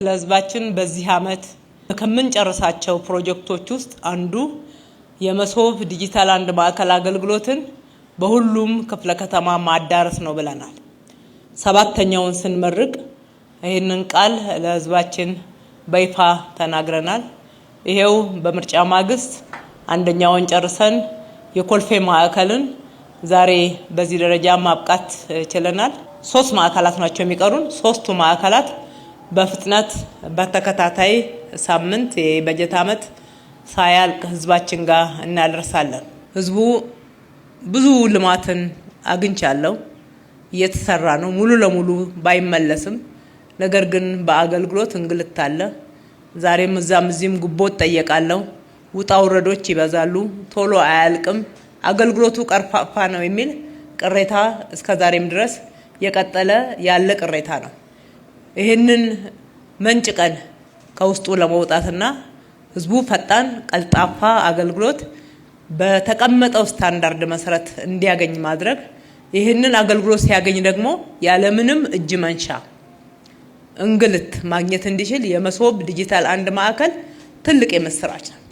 ለህዝባችን በዚህ ዓመት ከምንጨርሳቸው ፕሮጀክቶች ውስጥ አንዱ የመሶብ ዲጂታል አንድ ማዕከል አገልግሎትን በሁሉም ክፍለ ከተማ ማዳረስ ነው ብለናል። ሰባተኛውን ስንመርቅ ይህንን ቃል ለህዝባችን በይፋ ተናግረናል። ይሄው በምርጫ ማግስት አንደኛውን ጨርሰን የኮልፌ ማዕከልን ዛሬ በዚህ ደረጃ ማብቃት ችለናል። ሶስት ማዕከላት ናቸው የሚቀሩን። ሶስቱ ማዕከላት በፍጥነት በተከታታይ ሳምንት የበጀት ዓመት ሳያልቅ ህዝባችን ጋር እናደርሳለን። ህዝቡ ብዙ ልማትን አግኝቻለሁ፣ እየተሰራ ነው። ሙሉ ለሙሉ ባይመለስም ነገር ግን በአገልግሎት እንግልት አለ። ዛሬም እዛም እዚህም ጉቦ እጠየቃለሁ። ውጣ ውረዶች ይበዛሉ፣ ቶሎ አያልቅም፣ አገልግሎቱ ቀርፋፋ ነው የሚል ቅሬታ እስከ ዛሬም ድረስ የቀጠለ ያለ ቅሬታ ነው። ይህንን መንጭቀን ከውስጡ ለመውጣትና ህዝቡ ፈጣን ቀልጣፋ አገልግሎት በተቀመጠው ስታንዳርድ መሰረት እንዲያገኝ ማድረግ፣ ይህንን አገልግሎት ሲያገኝ ደግሞ ያለምንም እጅ መንሻ እንግልት ማግኘት እንዲችል የመሶብ ዲጂታል አንድ ማዕከል ትልቅ የምስራች ነው።